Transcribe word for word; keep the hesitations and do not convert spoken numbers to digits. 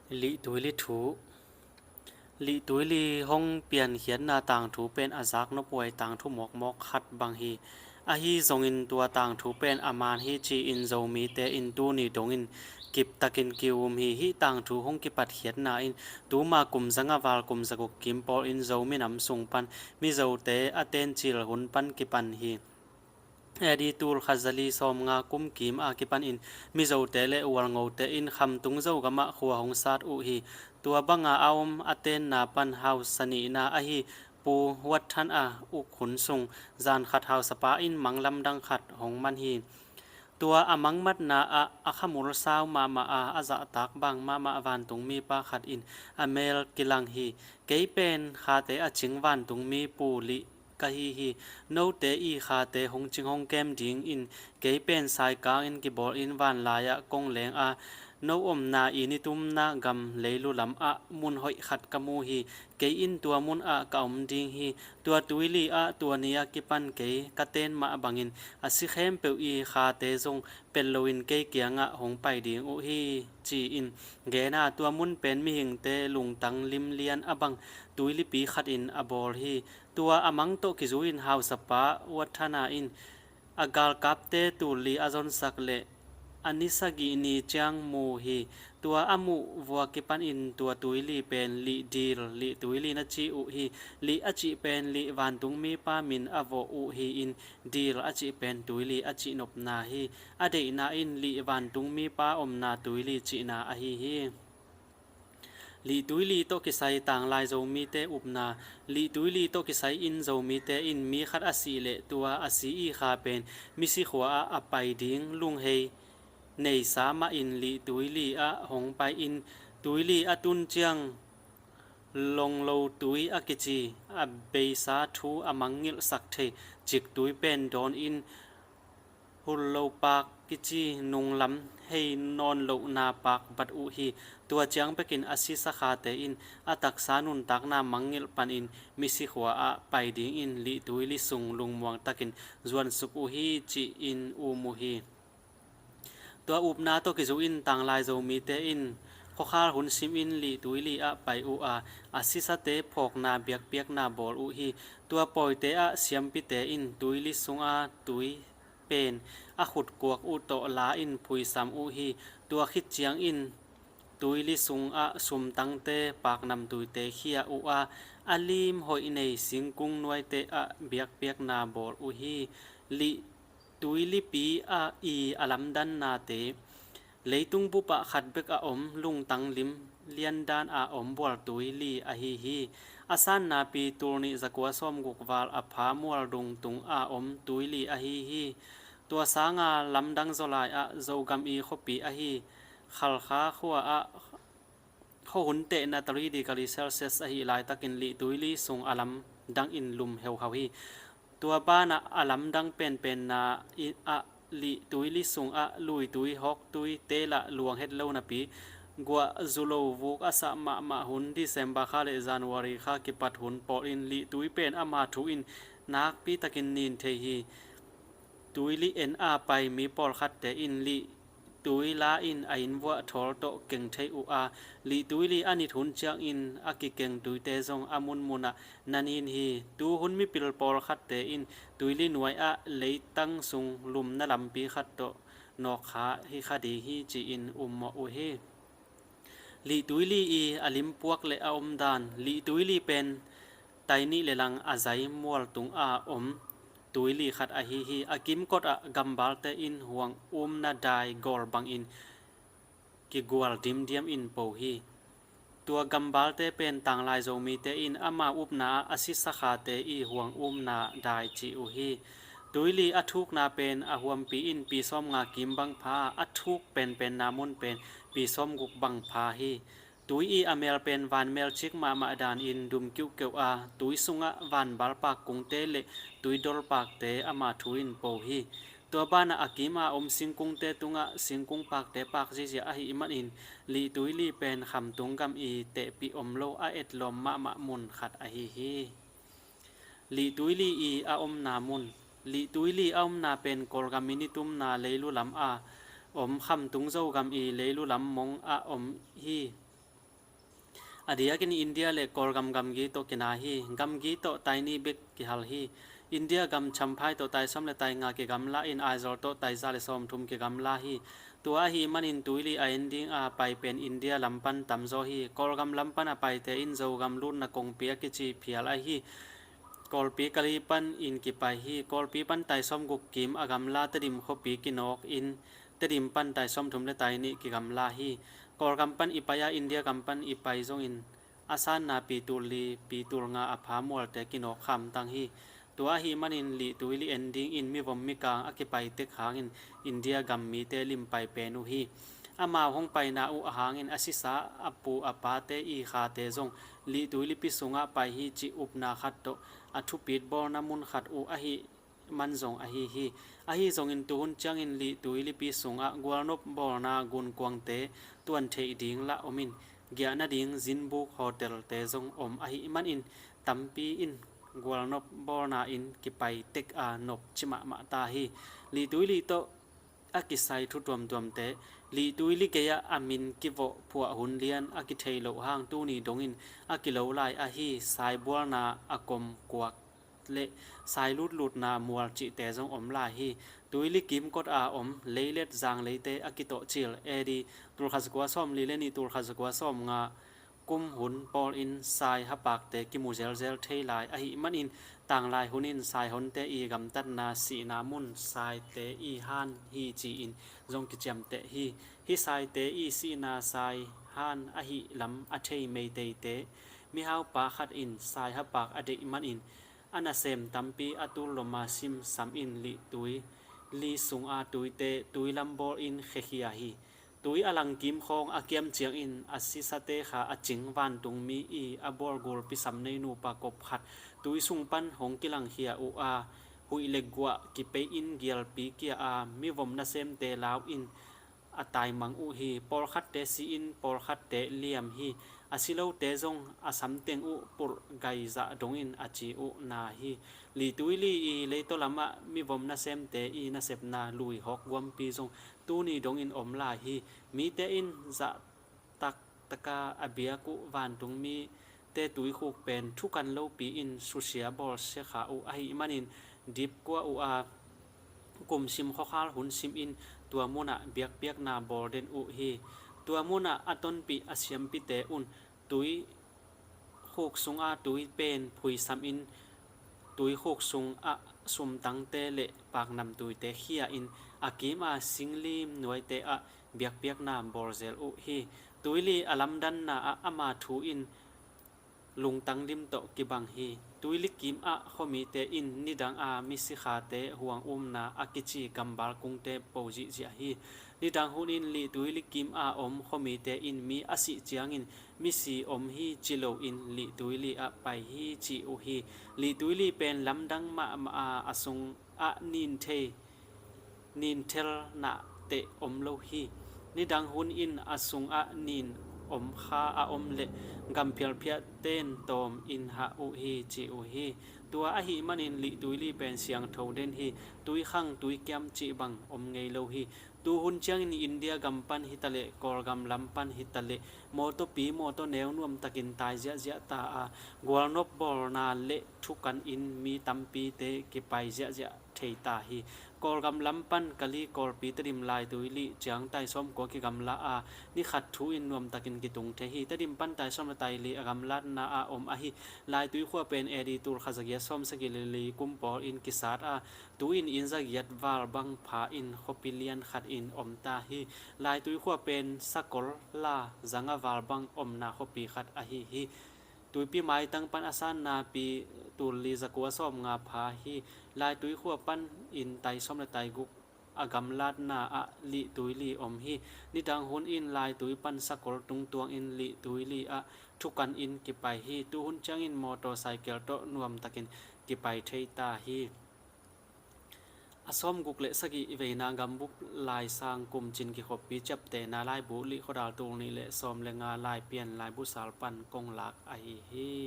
Lih Tuili thu. Lih Tuili hong piankhiatna tangthu pen a zaknop huai tangthu mawkmawk khat bang hi. Ahi zongin tua tangthu pen a man hi ci-in Zomite in tuni dongin kiptakin ki-um hi. Hih tangthu hong kipatkhiatna in tuma kum zanga val kum zaguk kim pawlin Zomi nam sung pan Mizote a tencil hun pan kipan hi. A D tul khat za li sawmnga kum kim a kipanin Mizote le Ualngote in Khamtung Zogamah khua hong sat uh hi. Tua banga a om a tenna pan hausa nihna ahi Pu Wat Than a uk hun sung zan khat hausapa in mang lamdang khat hong man hi. Tua a mangmatna ah a khamul sau mahmah a, a zahtak bang mahmah vantungmipa khat in a mel kilang hi. Kei pen khate a cing vantungmi Pu Lih ka hi hi. Note i khate hong cing hong kem dingin kei pen saikangin kibawlin vanlai-ah kong leng a, no omna i nitumna gam leilu lamah mun hoih khat ka mu hi. Kei in tua munah ka om ding hi. Tua tuili ah tua ni a kipan kei ka ten mah bangin a si khempeuh i khate zong pel loin kei kiangah hong pai ding uh hi, ci-in gen a, tua mun pen mihingte lungtang limlian a bang tuilipi khatin a bawl hi. Tua a mang tawh kizui-in hausapa Wat Than a in a galkapte tul li a zonsak leh a ni sagih ni ciang mu hi. Tua a muh vua kipanin tua tuili pen Lih Dil, Lih Tuili na ci uh hi. Lih a cih pen Lih vantungmipa min a vawh uh hi-in Dil a cih pen tuili a cih nopna hi. A deihna in Lih vantungmipa omna tuili cihna ahi hi. Lih Tuili tawh kisai tanglai Zomite upna. Lih Tuili tawh kisai in Zomite in mi khat a sih leh tua a si i kha pen misi khua ah a pai ding lunghei neisa mahin Lih Tuili ah hong pai-in tuili a tun ciang Longlo tui a kici a beisa thu a mangngilhsak thei ciktui pen dawnin Hullo paak kici nunglam hei nawn lohna paak bat uh hi. Tua ciang bekin a sisa khate in a taksa nuntakna mangngilh panin misi khua ah pai dingin Lih Tuili sung lungmuang takin zuansuk uh hi, ci-in um uh hi. Tua upna tawh kizui-in tanglai Zomite in khuakhal hun simin Lih Tuili ah pai uh a, a sisate phawkna biakpiakna bawl uh hi. Tua pawite ah siampite in tuili sunga tui pen a khutkuak uh tawh la-in phuisam uh hi. Tua khit ciangin tuili sungah sumtangte paknamtuite khia uh a, a lim hoih nei singkung nuaite ah biakpiakna bawl uh hi. Lih Tuilipi ah i a lamdannate leitung bupah khat bek a om lungtang lim liandan a om bual tuili ahi hi. A sannapi tul nih zakua sawmguk val a pha mualdung tung a om tuili ahi hi. Tua sanga lamdang zawlai ah Zogam i khuapi ahi Khalkha khua ah khuahun tehna tali degree Celsius ahi laitakin Lih Tuili sung a lamdang in lum heuhau hi. Tua banah a lamdang penpenna ah Lih Tuili sungah luitui hawktui telah luang het lo napi guah zulo vuk a sah mahmah hun December kha le January kha kipat hun pawlin Lih Tui pen ama thu in nakpi takin nin thei hi. Tuili en a pai mi pawlkhatte in Lih Tui la in a innvuah thawl tawh keng thei uh a, Lih Tuili a nit hun ciangin a kikeng tuite zong a munmunah na nin hi. Tuhun mipil pawlkhatte in Tuili nuai ah leitang sung lumna lampi khat tawh nawkkha hi kha ding hi ci-in ummawh uh hi. Lih Tuili i a limpuak le a omdan. Lih Tuili pen tai nih le lang a zai mualtung a om tuili khat ahi hi. A kimkot ah gambalte in huang umna dai gawl bangin kigual dimdiam in po hi. Tua gambalte pen tanglai Zomite in ama upna ah a sisakhate i huang umna dai ci uh hi. Tuili a thukna pen a huampi in pi sawmnga kim bang pha a, a thuk penpenna mun pen pi sawmguk bang pha hi. Tui i a mel pen vanmel cik mahmah danin dum kiuhkeuh a, tui sungah vanbalpak kungte le tuidolpakte ama thu in po hi. Tua banah a kima om singkungte tungah singkungpakte pak ziazia ahih manin Lih Tuili pen Khamtung gam i tehpih om lo a etlawm mahmah mun khat ahi hi. Lih Tuili i a omna mun. Lih Tuili a omna pen Kawlgam i nitumna leilu lam a om Khamtung Zogam i leilu lam mong a om hi. A diakin India le Kawlgam gamgi tawh kina hi. Gamgi tawh taini bek kihal hi. India gam Champhai tawh taisawm le tainga kigamla in Aizawl tawh taiza le sawmthum kigamla hi. Tua ahi manin tuili a en ding a pai pen India lam pan tamzaw hi. Kawlgam lam pan a paite in Zogam lutna kongpi a kici phial ahi Kawlpi Kali pan in kipai hi. Kawlpi pan taisawm guk kim a gamla Tedim khuapi kinawk in Tedim pan taisawm thum le tainih kigamla hi. Kawlgam pan i pai a India gam pan i pai zongin a sanna pi tul li pi tul nga a pha mualte kinawk khamtang hi. Tua ahi manin lih tuili en dingin mivom mikang a kipai tek hangin India gam mite limpai pen uh hi. Amau hong paina uh ahangin a sisa a pu a pate i khate zong lih tuili pi sungah pai hi cih upna khat tawh a thupit bawlna mun khat uh ahi man zong ahi hi. Ahi zongin tuhun ciangin lih tuili pi sungah gualnop bawlna gunkuangte tuan theih ding lah om in giah nading zinbuk hotelte zong om ahi manin tampi in gualnop bawlna in kipai tek a nop ci mahmah ta hi. Lih tuili tawh a kisai thu tuamtuamte lih tuili gei-ah a min kivawh phuah hun lian a kithei loh hang tuni dongin a kilo lai ahi saibualna a kom kuak le sailutlutna mual cihte zong om lai hi. Tuili kimkot a om leilet zangleite a kitawhcil A D tulkhat zakua sawm li le nih tulkhat zakua sawm nga kum hun pawl in sai hapakte kimu zelzel thei lai ahi manin tanglai hunin saihonte i gamtatna sihna mun saite i han hi ci-in zong kiciamteh hi. Hih saite i sihna sai han ahi lam a thei Meiteite mihaupa khat in sai hapak a deih manin a nasem tampi a tul loma sim sam in lih tuili sunga tuite tuilam bawl in khekhia hi. Tui a langkim khawng a kiam ciangin a sisate kha a cing vantungmi i a bawl gulpi sam nei nupa kop khat tui sung pan hong kilangkhia uh a huih le guah kipei in gialpi kia a mivom nasemte lau in a taimang uh hi. Pawlkhatte si-in pawlkhatte liam hi. A silote zong a samteng uh purh gaizah dongin a ci uh na hi. Lih tuili i leitaw lamah mivom nasemte i nasepna lui hawk guampi zong tuni dongin om lai hi. Mite in zahtak taka a biak uh vantungmi te tuikhuk pen thukan lopi in susia bawlsia kha uh ahi manin dipkua uh a kum sim khuakhal hun sim in tua munah biakpiakna bawl den uh hi. Tua munah a tonpih a siampite un tuikhuk sunga tui pen phuisam in tuikhuk sungah sumtangte le paknamtuite khia in a kima singlim nuaite ah biakpiakna bawlzel uh hi. Tuili a lamdanna ah ama thu in lungtang lim tawh kibang hi. Tuili kimah khuamite in nidang a misikhate huang umna a kici gambal kungte po zihziah hi. Nidang hun in lih tuili kimah om khuamite in mi a sih ciangin misi om hi ci loin lih tuili ah pai hi ci uh hi. Lih tuili pen lamdang mahmah a a sung ah nin thei nin thel nahteh om lo hi. Nidang hun in a sungah nin om kha a om leh gam phialphiaten tawm in hah uh hi ci uh hi. Tua ahi manin lih tuili pen siangtho den hi. Tuikhang tuikiam cih bang om ngei lo hi. Tuhun ciangin India gam pan hitaleh Kawlgam lam pan hitaleh mawtawpi mawtaw neu nuamtakin tai ziahziah ta a gualnop bawlna le thukan in mi tampite kipai ziahziah thei ta hi. Kawlgam lam pan Kali Kawlpi Tedim laitui lih ciang taisawm kua kigamla a ni khat thu in nuamtakin kitung thei hi. Tedim pan taisawm le tai lih a gamlatna a om ahi laitui khua pen A D tul khat zagiat sawm sagih le li kum pawl in kisat a tu in inn zagiat val bang pha in khuapi lian khat in om ta hi. Laitui khua pen sakol la zanga val bang omna khuapi khat ahi hi. Tuipi maitang pan a sanna pi tul li zakua sawm nga pha hi. Laitui khua pan in tai sawm le tai guk a gamlatna ah lih tui li om hi. Nidang hun in laitui pan sakol tungtuang in lih tui li ah thukan in kipai hi. Tuhun ciangin motorcycle tawh nuamtakin kipai thei ta hi. A sawm guk le sagih veina gambuk laisang kumcin kikhoppi ciaptehna laibu lih khuadal tul nih le sawm le nga laipian laibu sal pan kong lak ahi hi.